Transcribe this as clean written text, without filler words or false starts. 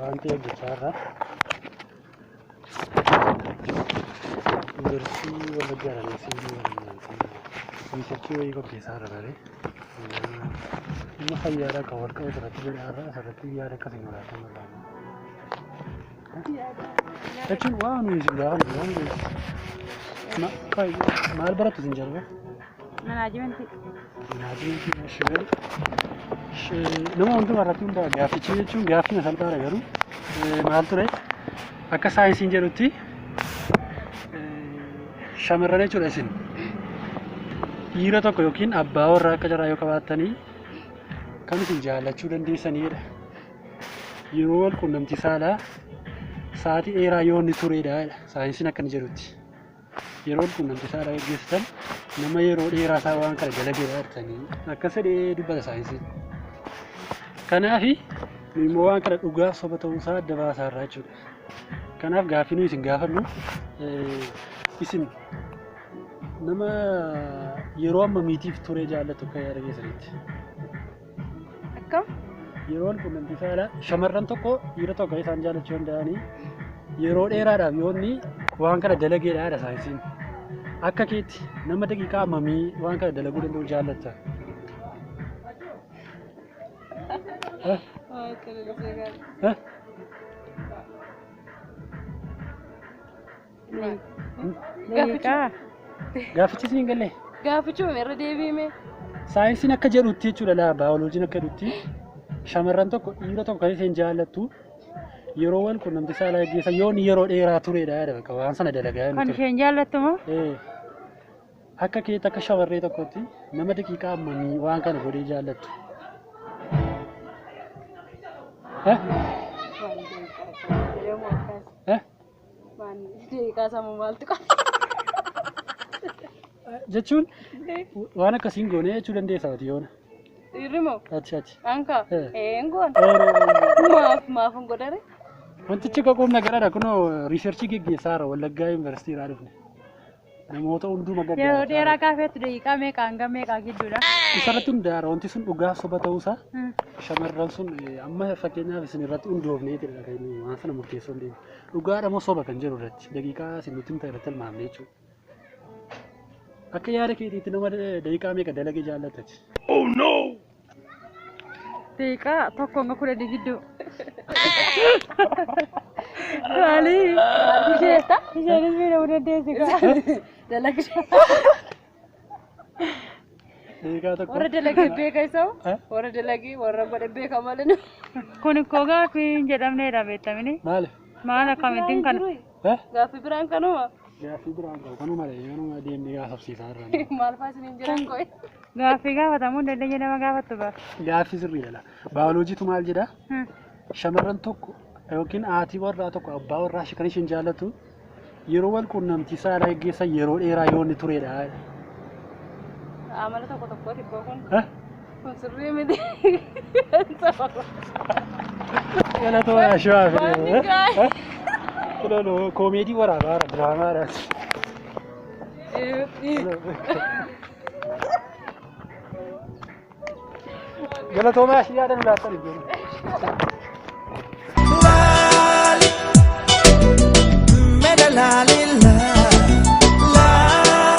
Waan ta'eef hojjechaa irra. Yuunivarsiitii Wallaggaadha nursingii researchii wayii qopheessaa irra bare. Dhimma fayyaadhaa kan wal qabatu irratti jedhaa irra asirratti yaada akkasii nu laatan barbaanna. Jechuun waan nuyi isin gaafannu waan nuyi maal barattu isin jalqaba? Manaajimentii. Manaajimentii shibee nama hundumaa irratti hundaa'a gaaffichi jechuun gaaffii salphaadha garuu maal ture akka saayinsiin jedhutti shamarran jechuudha isin dhiira tokko yookiin abbaa warraa akka jaraa yoo qabaattanii kan isin jaallachuu dandeessanidha. Yeroo wal quunnamtii saalaa sa'aatii dheeraa yoo inni turedha saayinsiin akka inni jedhutti. Yeroo wal quunnamtii saalaa gaggeessitan nama yeroo dheeraa isaa waan kana dalageedha jettanii akkas jedhee dubbata saayinsiin. Kanaaf nu immoo waan kana dhugaa soba ta'uu isaa adda baasaa irraa jechuudha. Kanaaf gaaffii nuyi isin gaafannu isin nama yeroo ammamiitiif turee jaallattu akka yaada keessanitti? Akkam? Yeroo wal quunnamtii saalaa shamarran tokko dhiira tokko kan isaan jaallachuu danda'anii yeroo dheeraadhaaf yoo inni waan kana dalageedha jedha saayinsiin. Akka keetti nama daqiiqaa hammamii waan kana dalaguu danda'u jaallatta? Eh? Eh? Daqiiqaa. Gaaffichi isin hin galle? Gaaffichuma irra deebiime. Saayinsiin akka jedhutti jechuudha laa baayoloojiin akka jedhutti shamarran tokko dhiira tokko kan isheen jaallattu yeroo wal quunnamtii saalaa gaggeessan yoo inni yeroo dheeraa turedha jedha bakka waan sana dalagaa inni Kan ture. isheen jaallattu moo? Ee, Akka keetti akka shamarree tokkotti nama daqiiqaa hammamii waan kana godhee jaallattu? Eh? Eh? Waan daqiiqaa sammuu maaltu qaba? Jechuun waan akkasiin goonee jechuu dandeessa ati yoona. Dhiirri moo? Ati ati. Anka? Eh. Een goona. Eeroo. Maaf maaf hin godhare? Wantichi qaquum nagaradha kunoo riisarchii geggeessaa jira Wallaggaa Yuunivarsiitii irraa dhufne. Namoota hunduma Yeroo gaggeessaa dheeraa gaafeettu daqiiqaa meeqa hanga meeqaa gidduudha? Isarratti hundaa'aara wanti sun dhugaa soba ta'uusaa shamarran sun amma fakkeenyaaf isin irratti hundoofneetidha kan inni waan sana murteessuu hin deemu. Dhugaadha moo soba kan jedhu irratti daqiiqaa isin nutti himtan irratti tilmaamne jechuudha. Akka yaada keetiitti nama daqiiqaa meeqa dalage jaallattati? Daqiiqaa 1 hanga 10 gidduu. Maali? Isheenis miidhamuu dandeessi gaa. Dalagee. Daqiiqaa tokko. Warra dalagee beeka isa. Eh? Warra dalagee warra godhe beeka malee. Kun ikkoo gaaffii hin jedhamneedha beektamini. Maali? Maal akkamittiin kana? Eh? Gaaffii biraan kanuma. Gaaffii biraan qabu kanuma yoonuma deemnee gaafabsiisaa irraa. Maal fa'aa isiniin jiran qo'e? Gaaffii gaafatamuu hin dandeenye nama gaafattu bara. Gaaffii sirriidha. Baayoloojiitu maal jedha? Shamarran tokko yookiin haati warraa tokko abbaa warraa ishee kan isheen jaallatu yeroo wal quunnamtii saalaa geggeessan yeroo dheeraa yoo inni turedha. Amala tokko tokkooti koo kun. Eh? Kun sirrii miti. Galatooma shawaa Waan fide. gaa'e. Kunoo koomeedii waraabaa diraamaadha. Galatoomaa ishee yaada nu laattaniif.